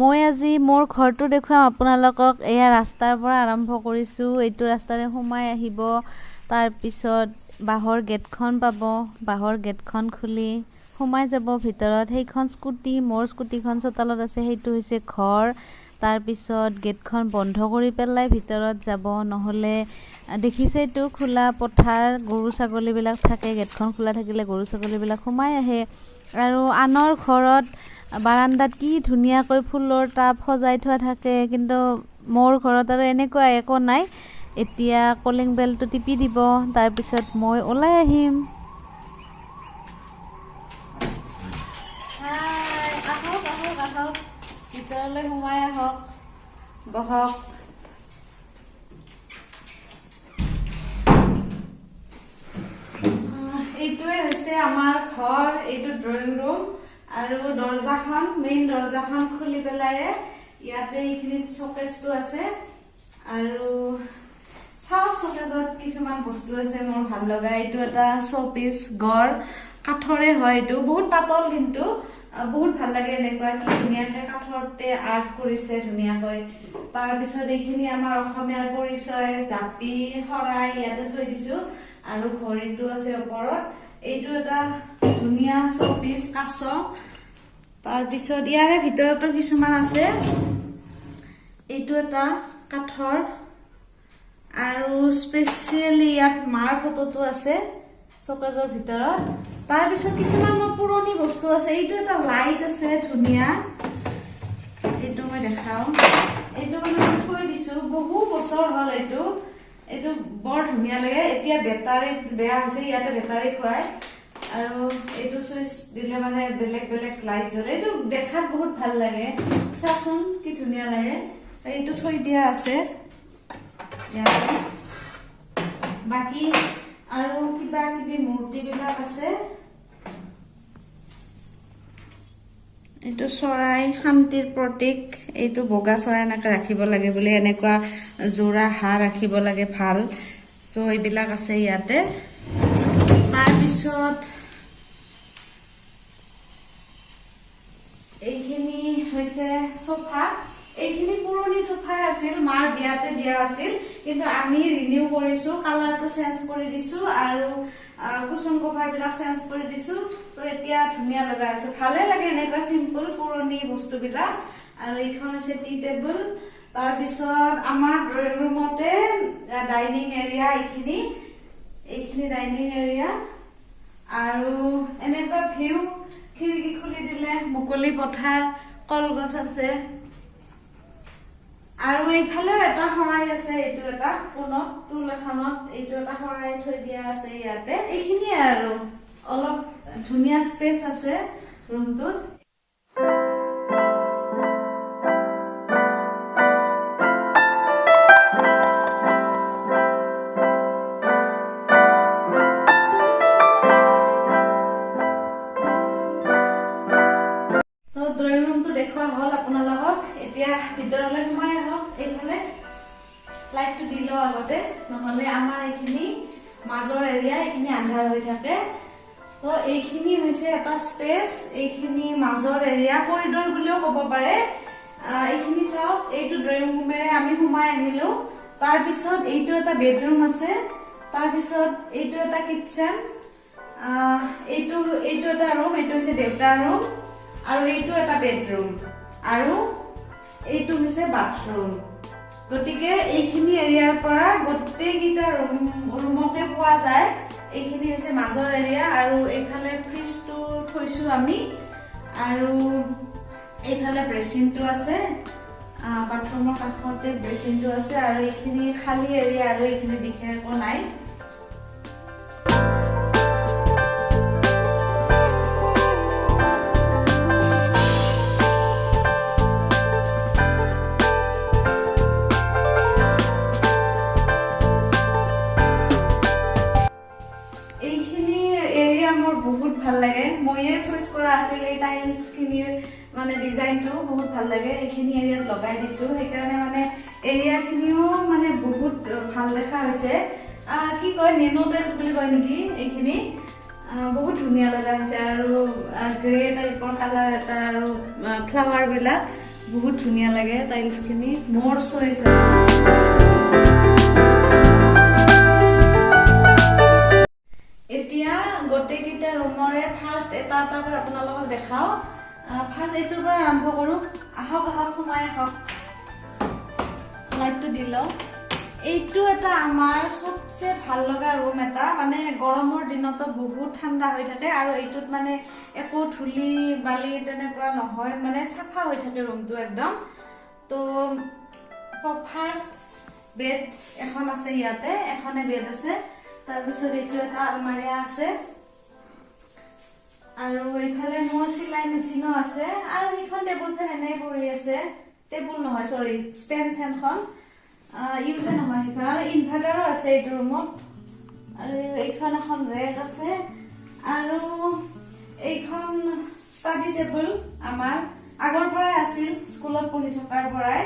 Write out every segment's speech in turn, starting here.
মই আজি মোৰ ঘৰটো দেখুৱাম আপোনালোকক। এয়া ৰাস্তাৰ পৰা আৰম্ভ কৰিছোঁ। এইটো ৰাস্তাৰে সোমাই আহিব, তাৰপিছত বাঁহৰ গেটখন পাব। বাঁহৰ গেটখন খুলি সোমাই যাব ভিতৰত। সেইখন স্কুটি, মোৰ স্কুটিখন চোতালত আছে, সেইটো হৈছে ঘৰ। তাৰপিছত গেটখন বন্ধ কৰি পেলাই ভিতৰত যাব, নহ'লে দেখিছেইতো খোলা পথাৰ, গৰু ছাগলীবিলাক থাকে। গেটখন খোলা থাকিলে গৰু ছাগলীবিলাক সোমাই আহে। আৰু আনৰ ঘৰত বাৰাণ্ডাত কি ধুনীয়াকৈ ফুলৰ টাব সজাই থোৱা থাকে, কিন্তু মোৰ ঘৰত আৰু এনেকুৱা একো নাই। এতিয়া কলিং বেলটো টিপি দিব, তাৰপিছত মই ওলাই আহিম। আহক আহক আহক, ভিতৰলৈ সোমাই আহক, বহক। এইটোৱে হৈছে আমাৰ ঘৰ, এইটো ড্ৰয়িং ৰুম। আৰু দৰ্জাখন, মেইন দৰ্জাখন খুলি পেলাই ইয়াতে এইখিনিত শ্বকেজটো আছে। আৰু চাওক, শ্বকেজত কিছুমান বস্তু আছে মোৰ ভাল লগা। এইটো এটা শ্ব'পিচ, গড় কাঠৰে হয়, এইটো বহুত পাতল কিন্তু বহুত ভাল লাগে। এনেকুৱা কি ধুনীয়াকে কাঠতে আৰ্ট কৰিছে ধুনীয়াকৈ। তাৰপিছত এইখিনি আমাৰ অসমীয়াৰ পৰিচয়, জাপি, শৰাই ইয়াতে থৈ দিছো। আৰু ঘড়ীটো আছে ওপৰত। এইটো এটা ধুনীয়া শ্ব'পিচ কাছ। তাৰপিছত ইয়াৰে ভিতৰতো কিছুমান আছে। এইটো এটা কাঠৰ। আৰু স্পেচিয়েলি ইয়াত মাৰ ফটোটো আছে শ্বকেজৰ ভিতৰত। তাৰপিছত কিছুমান মোৰ পুৰণি বস্তু আছে। এইটো এটা লাইট আছে ধুনীয়া, এইটো মই দেখাওঁ। এইটো মানে মই থৈ দিছো, বহু বছৰ হ'ল এইটো। এইটো বৰ ধুনীয়া লাগে। এতিয়া বেটাৰী বেয়া হৈছে, ইয়াতে বেটাৰী খুৱাই। আৰু এইটো চুইচ দিলে মানে বেলেগ বেলেগ লাইট জ্বলে। এইটো দেখাত বহুত ভাল লাগে, চাচোন কি ধুনীয়া লাগে। এইটো থৈ দিয়া আছে ইয়াতে। বাকী আৰু কিবা কিবি মূৰ্তিবিলাক আছে। এইটো চৰাই, শান্তিৰ প্ৰতীক। এইটো বগা চৰাই এনেকে ৰাখিব লাগে বুলি, এনেকুৱা যোৰা হাঁহ ৰাখিব লাগে ভাল। চ' এইবিলাক আছে ইয়াতে। তাৰপিছত এইখিনি হৈছে চোফা। এইখিনি পুৰণি চোফাই আছিল, মাৰ বিয়াতে দিয়া আছিল, কিন্তু আমি ৰিনিউ কৰিছো, কালাৰটো চেঞ্জ কৰি দিছো আৰু কুচন কভাৰ বিলাক চেঞ্জ কৰি দিছো। তো এতিয়া ধুনীয়া লগা হৈছে, ভালে লাগে এনেকুৱা চিম্পল পুৰণি বস্তুবিলাক। আৰু এইখন হৈছে টি টেবুল। তাৰপিছত আমাৰ ড্ৰয়িং ৰুমতে ডাইনিং এৰিয়া, এইখিনি ডাইনিং এৰিয়া। আৰু এনেকুৱা ভিউ, খিৰিকী খুলি দিলে মুকলি পথাৰ, কলগছ আছে। আৰু এইফালেও এটা শৰাই আছে, এইটো এটা কোণত টুল এখনত এইটো এটা শৰাই থৈ দিয়া আছে ইয়াতে। এইখিনিয়ে আৰু অলপ ধুনীয়া স্পেচ আছে ৰুমটোত। ড্ৰয়িং ৰুমটো দেখুওৱা হ'ল আপোনালোকক। এতিয়া ভিতৰলৈ সোমাই আহক। এইফালে লাইটটো দি লওঁ আগতে, নহ'লে আমাৰ এইখিনি মাজৰ এৰিয়া, এইখিনি আন্ধাৰ হৈ থাকে। তো এইখিনি হৈছে এটা স্পেচ, এইখিনি মাজৰ এৰিয়া, কৰিডৰ বুলিও ক'ব পাৰে। এইখিনি চাওক, এইটো ড্ৰয়িং ৰুমেৰে আমি সোমাই আহিলো। তাৰপিছত এইটো এটা বেডৰুম আছে, তাৰপিছত এইটো এটা কিটচেন, এইটো এটা ৰুম, এইটো হৈছে দেউতাৰ ৰুম, আৰু এইটো এটা বেডৰুম, আৰু এইটো হৈছে বাথৰুম। গতিকে এইখিনি এৰিয়াৰ পৰা গোটেইকেইটা ৰুমকে পোৱা যায়। এইখিনি হৈছে মাজৰ এৰিয়া। আৰু এইফালে ফ্ৰিজটো থৈছো আমি, আৰু এইফালে বেচিনটো আছে, বাথৰুমৰ কাষতে বেচিনটো আছে। আৰু এইখিনি খালী এৰিয়া, আৰু এইখিনি বিশেষ একো নাই। এইখিনি এৰিয়া মোৰ বহুত ভাল লাগে, মইয়ে চইচ কৰা আছিল এই টাইলছ খিনিৰ মানে ডিজাইনটো বহুত ভাল লাগে। এইখিনি এৰিয়াত লগাই দিছো, সেইকাৰণে মানে এৰিয়াখিনিও মানে বহুত ভাল দেখা হৈছে। কি কয়, নেনো টাইলছ বুলি কয় নেকি এইখিনি, বহুত ধুনীয়া লগা হৈছে। আৰু গ্ৰে টাইপৰ কালাৰ এটা আৰু ফ্লাৱাৰ বিলাক বহুত ধুনীয়া লাগে টাইলছখিনি, মোৰ চইচ। এতিয়া গোটেইকেইটা ৰুমৰে ফাৰ্ষ্ট এটা এটাকৈ আপোনালোকক দেখাওঁ। ফাৰ্ষ্ট এইটোৰ পৰা আৰম্ভ কৰোঁ। আহক আহক, সোমাই আহক, লাইটটো দি লওঁ। এইটো এটা আমাৰ চবচে ভাল লগা ৰুম এটা, মানে গৰমৰ দিনতো বহুত ঠাণ্ডা হৈ থাকে আৰু এইটোত মানে একো ধূলি বালি তেনেকুৱা নহয়, মানে চাফা হৈ থাকে ৰুমটো একদম। তো ফাৰ্ষ্ট বেড এখন আছে ইয়াতে, এখনে বেড আছে। তাৰপিছত এইটো এটা আলমাৰিয়া আছে আৰু এইফালে মোৰ চিলাই মেচিনো আছে আৰু সেইখন টেবুল ফেন এনেই পৰি আছে, টেবুল নহয় চৰি ষ্টেণ্ড ফেনখন ইউজে নহয় সেইখন। আৰু ইনভাৰ্টাৰো আছে এইটো ৰুমত। আৰু এইখন এখন ৰেক আছে আৰু এইখন ষ্টাডি টেবুল আমাৰ আগৰ পৰাই আছিল, স্কুলত পঢ়ি থকাৰ পৰাই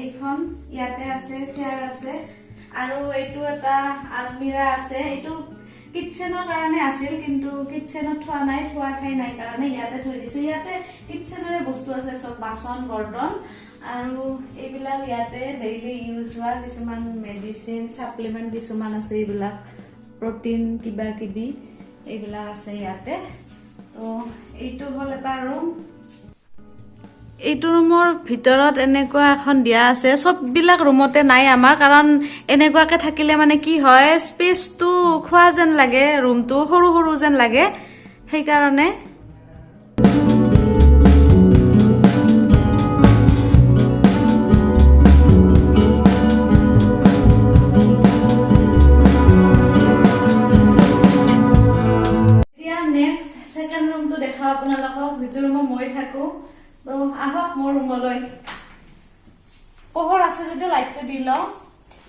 এইখন ইয়াতে আছে, চেয়াৰ আছে। আৰু এইটো এটা আলমিৰা আছে, এইটো কিটচেনৰ কাৰণে আছিল কিন্তু কিটচেনত থোৱা নাই, থোৱা ঠাই নাই কাৰণে ইয়াতে থৈ দিছো। ইয়াতে কিটচেনৰে বস্তু আছে চব, বাচন বৰ্তন আৰু এইবিলাক ইয়াতে ডেইলি ইউজ হোৱা কিছুমান মেডিচিন ছাপ্লিমেণ্ট কিছুমান আছে, এইবিলাক প্ৰটিন কিবা কিবি এইবিলাক আছে ইয়াতে। তো এইটো হ'ল এটা ৰুম। এইটো ৰুমৰ ভিতৰত এনেকুৱা এখন দিয়া আছে, চববিলাক ৰুমতে নাই আমাৰ, কাৰণ এনেকুৱাকে থাকিলে মানে কি হয় স্পেচটো খোৱা যেন লাগে, ৰুমটো সৰু সৰু যেন লাগে, সেইকাৰণে। এতিয়া নেক্সট ছেকেণ্ড ৰুমটো দেখাওঁ আপোনালোকক, যিটো ৰুমত মই থাকোঁ। তো আহক মোৰ ৰুমলৈ। পোহৰ আছে যদিও লাইটটো দি লওঁ।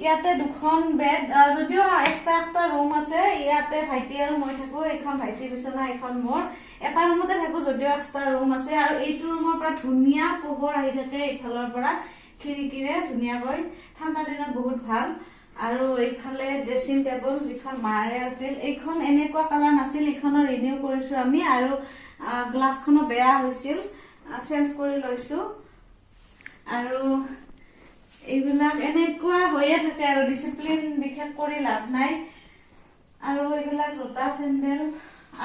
ইয়াতে দুখন বেড, যদিও এক্সট্ৰা এক্সট্ৰা ৰুম আছে, ইয়াতে ভাইটি আৰু মই থাকো। এইখন ভাইটিৰ বিচনা, এইখন মোৰ। এটা ৰুমতে থাকো যদিও এক্সট্ৰা ৰুম আছে। আৰু এইটো ৰুমৰ পৰা ধুনীয়া পোহৰ আহি থাকে এইফালৰ পৰা খিৰিকীৰে ধুনীয়াকৈ, ঠাণ্ডা দিনত বহুত ভাল। আৰু এইফালে ড্ৰেছিং টেবুল যিখন মাৰে আছিল, এইখন এনেকুৱা কালাৰ নাছিল, এইখনৰ ৰিনিউ কৰিছো আমি। আৰু গ্লাছখনো বেয়া হৈছিল, চেঞ্জ কৰি লৈছো। আৰু এইবিলাক এনেকুৱা হৈয়ে থাকে আৰু ডিচিপ্লিন বিশেষ কৰি লাভ নাই। আৰু এইবিলাক জোতা চেণ্ডেল।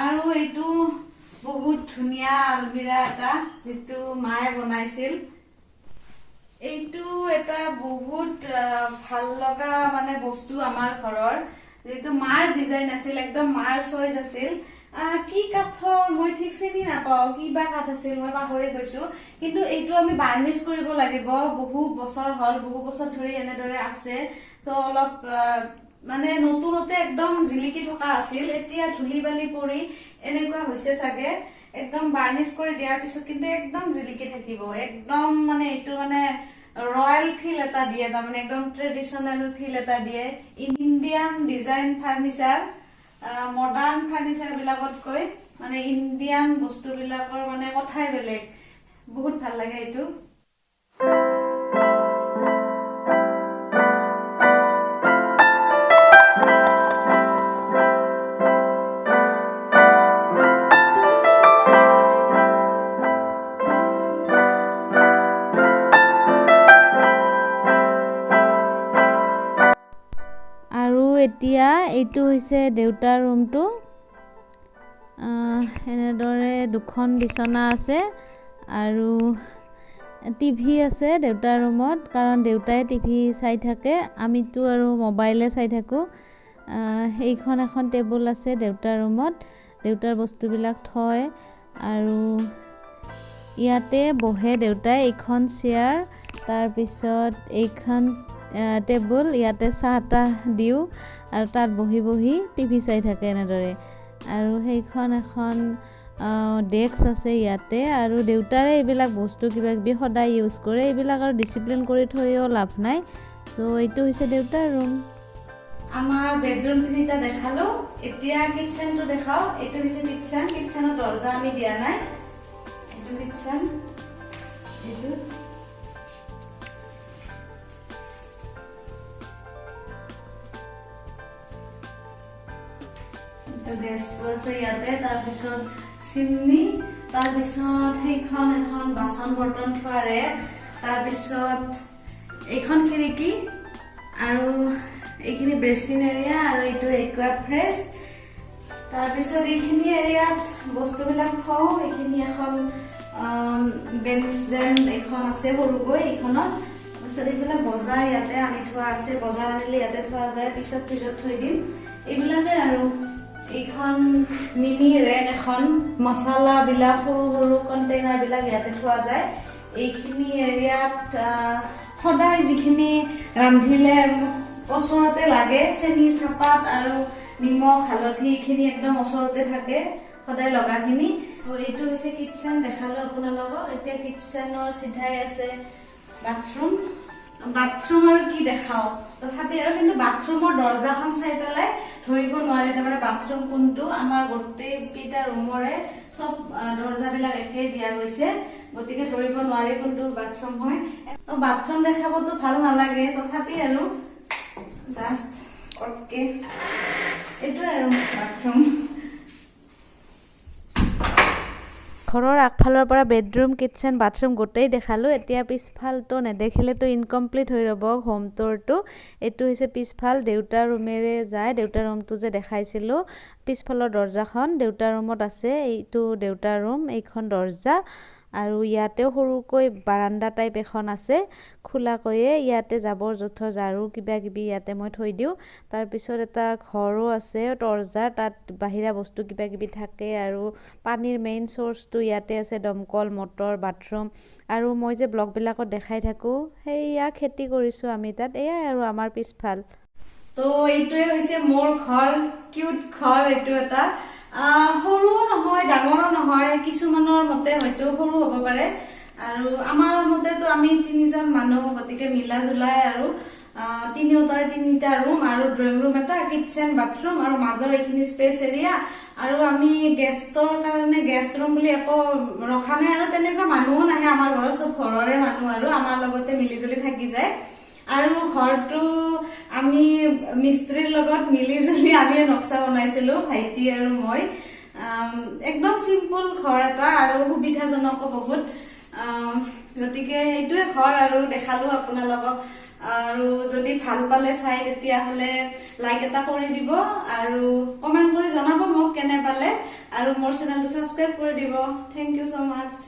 আৰু এইটো বহুত ধুনীয়া আলমিৰা এটা, যিটো মায়ে বনাইছিল। এইটো এটা বহুত ভাল লগা মানে বস্তু আমাৰ ঘৰৰ, যিটো মাৰ ডিজাইন আছিল, একদম মাৰ চইচ আছিল। কি কাঠৰ মই ঠিক চিনি নাপাওঁ, কিবা কাঠ আছিল মই পাহৰি গৈছো। কিন্তু এইটো আমি বাৰ্নিছ কৰিব লাগিব, বহু বছৰ হ'ল, বহু বছৰ ধৰি এনেদৰে আছে। ত' অলপ মানে নতুনতে একদম জিলিকি থকা আছিল, এতিয়া ধূলি বালি পৰি এনেকুৱা হৈছে চাগে। একদম বাৰ্নিছ কৰি দিয়াৰ পিছত কিন্তু একদম জিলিকি থাকিব, একদম মানে এইটো মানে ৰয়েল ফিল এটা দিয়ে, তাৰমানে একদম ট্ৰেডিশ্যনেল ফিল এটা দিয়ে। Indian design furniture, modern furniture বিলাকতকৈ মানে ইণ্ডিয়ান বস্তুবিলাকৰ মানে কথাই বেলেগ, বহুত ভাল লাগে এইটো। আৰু এতিয়া এইটো হৈছে দেউতাৰ ৰুমটো। এনেদৰে দুখন বিচনা আছে আৰু টিভি আছে দেউতাৰ ৰুমত, কাৰণ দেউতাই টিভি চাই থাকে, আমিতো আৰু মোবাইলে চাই থাকোঁ। এইখন এখন টেবুল আছে দেউতাৰ ৰুমত, দেউতাৰ বস্তুবিলাক থয়। আৰু ইয়াতে বহে দেউতাই, এইখন চেয়াৰ, তাৰপিছত এইখন টেবুল, ইয়াতে চাহ তাহ দিওঁ আৰু তাত বহি বহি টিভি চাই থাকে এনেদৰে। আৰু সেইখন এখন ডেস্ক আছে ইয়াতে। আৰু দেউতাৰে এইবিলাক বস্তু কিবা কিবি সদায় ইউজ কৰে, এইবিলাক আৰু ডিচিপ্লিন কৰি থৈও লাভ নাই। চ' এইটো হৈছে দেউতাৰ ৰুম। আমাৰ বেডৰুম তিনিটা দেখালো, এতিয়া কিটচেনটো দেখাওঁ। এইটো হৈছে কিটচেন, কিটচেনৰ দৰ্জা আমি দিয়া নাই। এইটো কিটচেন, এইটো গেছটো আছে ইয়াতে, তাৰপিছত চিমনি, তাৰপিছত সেইখন এখন বাচন বৰ্তন থোৱা ৰেক, তাৰপিছত এইখন খিৰিকী আৰু এইখিনি বেচিন এৰিয়া আৰু এইটো একুৱা ফ্ৰেছ। তাৰপিছত এইখিনি এৰিয়াত বস্তুবিলাক থওঁ। এইখিনি এখন বেঞ্চ যেন এইখন আছে সৰুকৈ এইখনত। তাৰপিছত এইবিলাক বজাৰ ইয়াতে আনি থোৱা আছে। বজাৰ আনিলে ইয়াতে থোৱা যায়, পিছত ফ্ৰিজত থৈ দিম। এইবিলাকে আৰু এইখন মিনি ৰেক এখন, মচলাবিলাক সৰু সৰু কণ্টেইনাৰবিলাক ইয়াতে থোৱা যায়। এইখিনি এৰিয়াত সদায় যিখিনি ৰান্ধিলে ওচৰতে লাগে, চেনি, চাহপাত আৰু নিমখ, হালধি, এইখিনি একদম ওচৰতে থাকে সদায় লগাখিনি। এইটো হৈছে কিটচেন, দেখালো আপোনালোকক। এতিয়া কিটচেনৰ চিধাই আছে বাথৰুম। বাথৰুম আৰু কি দেখাও, তথাপি আৰু কিন্তু বাথৰুমৰ দৰ্জাখন চাই পেলাই ধৰিব নোৱাৰে তাৰমানে বাথৰুম কোনটো। আমাৰ গোটেই কেইটা ৰুমৰে চব দৰ্জাবিলাক একেই দিয়া গৈছে, গতিকে ধৰিব নোৱাৰে কোনটো বাথৰুম হয়। বাথৰুম দেখাবতো ভাল নালাগে, তথাপি আৰু জাষ্ট অ'কে, এইটোৱে আৰু বাথৰুম। ঘৰৰ আগফালৰ পৰা বেডৰুম, কিটচেন, বাথৰুম গোটেই দেখালোঁ। এতিয়া পিছফালটো নেদেখিলেতো ইনকমপ্লিট হৈ ৰ'ব হোম টুৰটো। এইটো হৈছে পিছফাল, দেউতাৰ ৰুমেৰে যায়। দেউতাৰ ৰুমটো যে দেখাইছিলোঁ, পিছফালৰ দৰ্জাখন দেউতাৰ ৰুমত আছে। এইটো দেউতাৰ ৰুম, এইখন দৰ্জা। আৰু ইয়াতেও সৰুকৈ বাৰাণ্ডা টাইপ এখন আছে খোলাকৈয়ে। ইয়াতে জাবৰ জোঁথৰ, ঝাৰু কিবা কিবি ইয়াতে মই থৈ দিওঁ। তাৰপিছত এটা ঘৰো আছে তৰ্জাৰ, তাত বাহিৰা বস্তু কিবা কিবি থাকে। আৰু পানীৰ মেইন চ'ৰ্চটো ইয়াতে আছে, দমকল, মটৰ, বাথৰুম। আৰু মই যে ব্লগবিলাকত দেখাই থাকোঁ, সেয়া খেতি কৰিছোঁ আমি তাত। এয়াই আৰু আমাৰ পিছফাল। তো এইটোৱে হৈছে মোৰ ঘৰ, কিউট ঘৰ। এইটো এটা সৰুও নহয়, ডাঙৰো নহয়। কিছুমানৰ মতে হয়তো সৰু হ'ব পাৰে, আৰু আমাৰ মতেতো আমি তিনিজন মানুহ, গতিকে মিলা জুলাই আৰু তিনিওটাৰে তিনিটা ৰুম আৰু ড্ৰয়িং ৰুম এটা, কিটচেন, বাথৰুম আৰু মাজৰ এইখিনি স্পেচ এৰিয়া। আৰু আমি গেষ্টৰ কাৰণে গেষ্ট ৰুম বুলি একো ৰখা নাই, আৰু তেনেকুৱা মানুহো নাহে আমাৰ ঘৰত, চব ঘৰৰে মানুহ আৰু আমাৰ লগতে মিলি জুলি থাকি যায়। আৰু ঘৰটো আমি মিস্ত্ৰীৰ লগত মিলি জুলি আমি নক্সা বনাইছিলো, ভাইটি আৰু মই। একদম চিম্পল ঘৰ এটা আৰু সুবিধাজনকো বহুত। গতিকে এইটোৱে ঘৰ আৰু দেখালো আপোনালোকক। আৰু যদি ভাল পালে চাই তেতিয়াহ'লে লাইক এটা কৰি দিব আৰু কমেণ্ট কৰি জনাব মোক কেনে পালে, আৰু মোৰ চেনেলটো ছাবস্ক্ৰাইব কৰি দিব। Thank you so much.